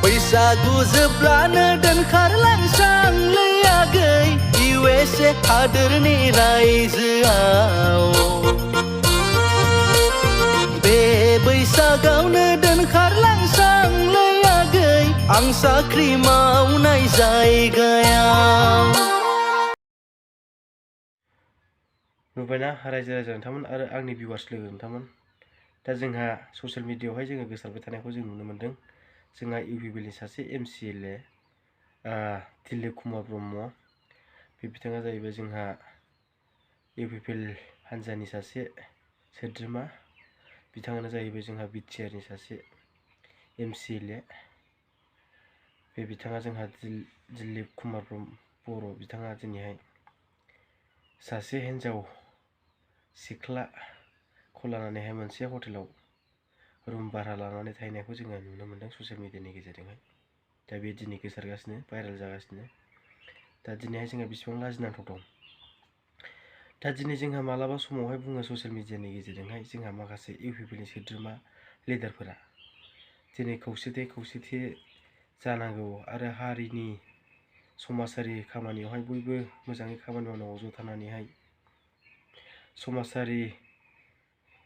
बैसागु जोबब्लानो दोनखारलांसांलै आगै USA हादोरनि रायजोआव बे बैसागावनो दोनखारलांसांलै आगै आं साख्रि मावनाय जायगायाव। नुबायना रायजो राजा नोंथांमोन आरो आंनि भिउवार्स लोगो नोंथांमोन, दा जोंहा ससियेल मिडियायावहाय जोङो गोसारबाय थानायखौ जों नुनो मोन्दों। जोंहा इउपिपिएलनि सासे MCLA दिलीप कुमार ब्रह्म, बे बिथाङा जाहैबाय जोंहा इउपिपिएल हान्जानि सासे सोद्रोमा, बिथाङानो जाहैबाय जोंहा बिटिआरनि सासे MCLA। बे बिथाङा जोंहा दिलीप कुमार बर' बिथाङा दिनैहाय सासे हिन्जाव सिख्लाखौ लानानैहाय मोनसे हटेलाव रुम भारा लानानै थाहैनायखौ जोङो नुनो मोन्दों ससियेल मिडियानि गेजेरजोंहाय। दा बे दिनै गोसारगासिनो, भाइरेल जागासिनो। दा दिनैहाय जोंहा बेसेबां लाजिनांथाव दं। दा दिनै जोंहा मालाबा समावहाय बुङो ससियेल मिडियानि गेजेरजोंहाय जोंहा माखासे इउपिपिएलनि सोद्रोमा लिडारफोरा दिनै खौसेथि जानांगौ आरो हारिनि समाजारि खामानियावहाय बयबो मोजाङै खामानि मावनांगौ, ज' थानानैहाय समाजारि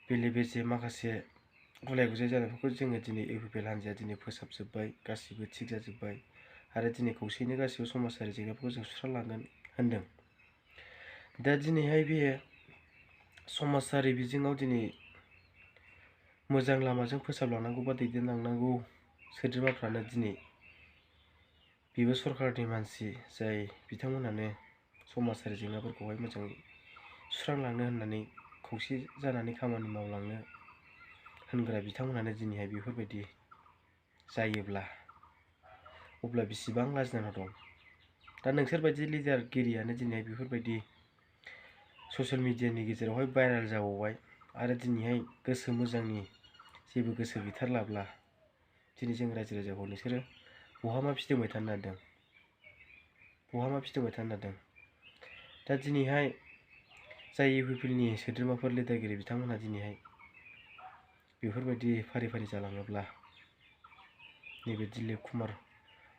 बेले बेजे माखासे गुलाय गुजाय जानायफोरखौ जोङो दिनै इउपिपिएल हान्जाया दिनै फोसाबजोब्बाय, गासिबो थिग जाजोब्बाय आरो दिनै खौसेयैनो गासिबो समाजारि जेंनाफोरखौ जों सुस्रांलांगोन होनदों। दा दिनैहाय बे समाजारि बिजोङाव दिनै मोजां लामाजों फोसाबलांनांगौ बा दैदेनलांनांगौ सोद्रोमाफ्रानो दिनै बेबो सरकारनि मानसि, जाय बिथांमोनानो समाजारि जेंनाफोरखौहाय मोजाङै सुस्रांलांनो होननानै खौसे जानानै खामानि मावलांनो होनग्रा बिथांमोनानो दिनैहाय बेफोरबायदि जायोब्ला अब्ला बेसेबां लाजिनांथाव दं। दा नोंसोरबायदि लिडारगिरियानो दिनैहाय बेफोरबायदि ससियेल मिडियानि गेजेरावहाय भाइरेल जाबावबाय आरो दिनैहाय गोसो मोजांनि जेबो गोसो गैथारलाब्ला दिनै जों रायजो राजाखौ नोंसोरो बहा मा फिदिंबाय थानो नागिरदों, बहा मा फिदिंबाय थानो नागिरदों। दा दिनैहाय जाय इउपिपिएलनि सोद्रोमाफोर लिडारगिरि बिथांमोनहा दिनैहाय बेफोरबायदि फारि फारि जालाङोब्ला नैबे दिलीप कुमार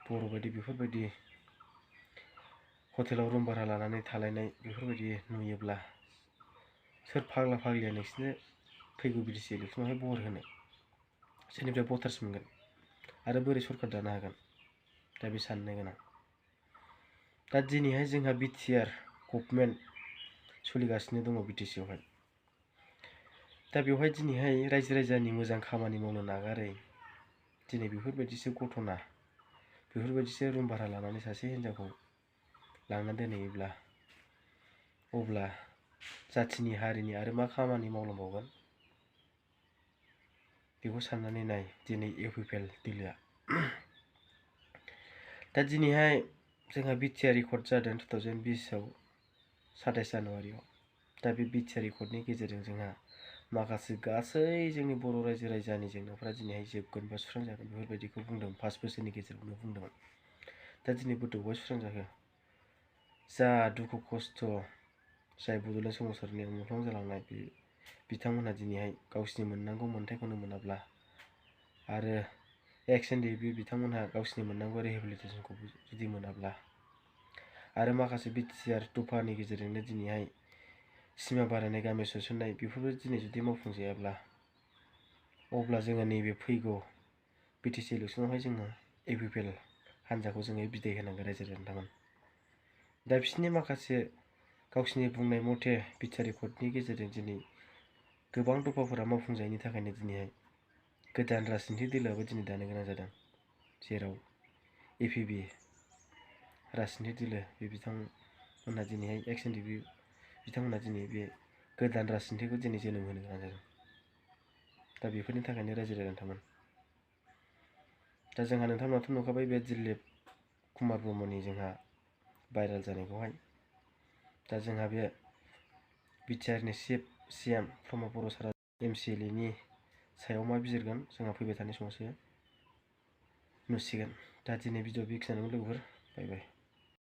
बर' बायदि बेफोरबायदि हटेलाव रुम भारा लानानै थालायनाय बेफोरबायदि नुयोब्ला सोर फाग्ला फाग्लिया नोंसोरनो फैगौ BTC इलेक्सनावहाय भट होनो, सोरनिफ्राय भटार्स मोनगोन आरो बोरै सरकार दानो हागोन। दा बे साननो गोनां। दा दिनैहाय जोंहा बिटिआर गभर्नमेन्ट सोलिगासिनो दङ BTC आवहाय। दा बेवहाय दिनैहाय रायजो राजानि मोजां खामानि मावनो नागारै दिनै बेफोरबायदिसो घटना, बेफोरबायदिसो रुम भारा लानानै सासे हिन्जावखौ लांना दोनहैयोब्ला अब्ला जाथिनि हारिनि आरो मा खामानि मावलांबावगोन बेखौ साननानै नाय दिनै इउपिपिएल दोलोआ। दा दिनैहाय जोंहा बिटिआर रेकर्ड जादों 2020 27 जानुवारियाव। दा बे बिटिआर रेकर्डनि गेजेरजों जोंहा माखासे गासै जोंनि बर' रायजो राजानि जेंनाफोरा दिनैहाय जोबगोन बा सुस्रांजागोन बेफोरबायदिखौ बुंदों, 5 बोसोरनि गेजेरावनो बुंदोंमोन। दा दिनै बोरैबा सुस्रांजाखो? जा दुखु खस्थ' जाय बड'लेण्ड सोमावसारनायाव मुंख्लं जालांनाय बिथांमोनहा दिनैहाय गावसिनि मोननांगौ मोन्थाइखौनो मोनाब्ला आरो एक्स-एन-डि-बि बिथांमोनहा गावसिनि मोननांगौ रिहेबिलिटेसनखौ जुदि मोनाब्ला आरो माखासे बिटिआर दफानि गेजेरजोंनो दिनैहाय सिमा बारायनाय, गामि सोसननाय बेफोरबो दिनै जुदि मावफुंजायाब्ला अब्ला जोङो नैबे फैगौ BTC इलेक्सनावहाय जोङो इउपिपिएल हान्जाखौ जोङो बिदाय होनांगोन रायजो राजा नोंथांमोन। दा बिसोरनि माखासे गावसिनि बुंनाय मथे बिटिआर रेकर्डनि गेजेरजों दिनै गोबां दफाफोरा मावफुंजायैनि थाखायनो दिनैहाय गोदान राजनितिक दोलोआबो दिनै दानो गोनां जादों, जेराव APB राजनितिक दोलो बे बिथांमोनहा दिनैहाय एक्स-एन-डि-बि बिथांमोनहा दिनै बे गोदान राजनितिखौ दिनै जोनोम होनो गोनां जादों। दा बेफोरनि थाखायनो रायजो राजा नोंथांमोन। दा जोंहा नोंथांमोनाथ' नुखाबाय बे दिलीप कुमार ब्रह्मनि जोंहा भाइरेल जानायखौहाय। दा जोंहा बे बिटिआरनि चिफ CM प्रमद बर' सारा MCLA नि सायाव मा बिजिरगोन जोंहा फैबाय थानाय समावसो नुसिगोन। दा दिनै भिडिअ' बेखिनियानो लोगोफोर, बाय बाय।